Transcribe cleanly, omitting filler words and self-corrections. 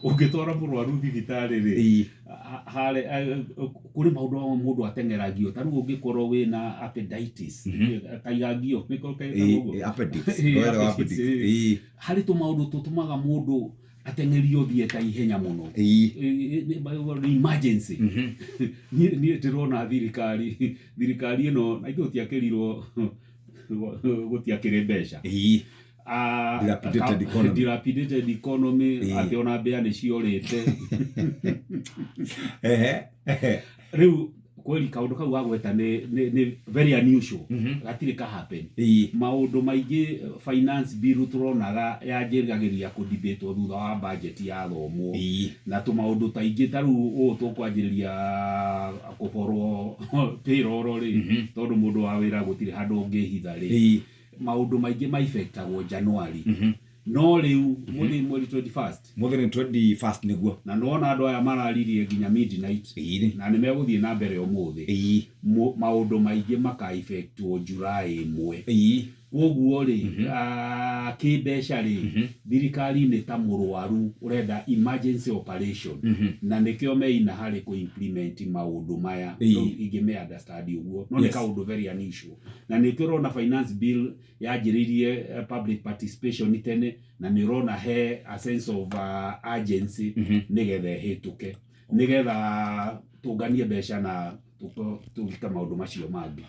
Ũngĩtwara mũrwaru thibitarĩ rĩ, harĩ kũrĩ maũndũ mamwe mũndũ ateng'eragio. Ta rĩu ũngĩkorwo wĩna appendicitis, kaigangio nĩko ketagwo ũguo? Appendix. Ĩĩ, Wera wa appendix, appendix. ĩĩ. Harĩ tũmaũndũ tũtũmaga mũndũ ateng'erio theatre ihenya mũno. Ĩĩ, nĩ emergency. Niĩ ndĩrona thirikari ĩno na ithuĩ gũtiakĩrirwo, gũtiakĩrĩ mbeca. Ah, Dilapidated economy. Dilapidated economy. Atĩ ona mbĩa nĩ ciorĩte. Ehe, ehe. Rĩu kweli kaũndũ kau wagweta nĩ very unusual. Gatirĩ ka happen. Maũndũ maingĩ, finance bill tũronaga yanjĩragĩria kũdebatwo thutha wa budget yathomwo. Na tũmaũndũ taingĩ ta rĩu ũũ tũkwanjĩrĩria kũborwo payroll rĩ, tondũ mũndũ wa wĩra gũtirĩ handũ ũngĩhitha rĩ, maũndũ maingĩ maifectagwo January. No rĩu mũthĩ mweri 21st. Mũthĩ nĩ 21st, nĩguo. Na nĩwona andũ aya mararirie nginya midnight. Na nĩ megũthiĩ na mbere ũmũthĩ. Maũndũ maingĩ makaifectwo July 1. Koguo rĩ, kĩmbeca rĩ, thirikari nĩ ta mũrwaru ũrenda emergency operation, na nĩkĩo meina harĩ kũ implement maũndũ maya. Rĩu ingĩme understand ũguo, no nĩ kaũndũ very unusual, na nĩkĩo ũrona finance bill yanjĩrĩirie public participation tene, na nĩ ũrona he a sense of urgency nĩgetha ĩhĩtũke, nĩgetha tũnganie mbeca na tũgĩka maũndũ macio mangĩ.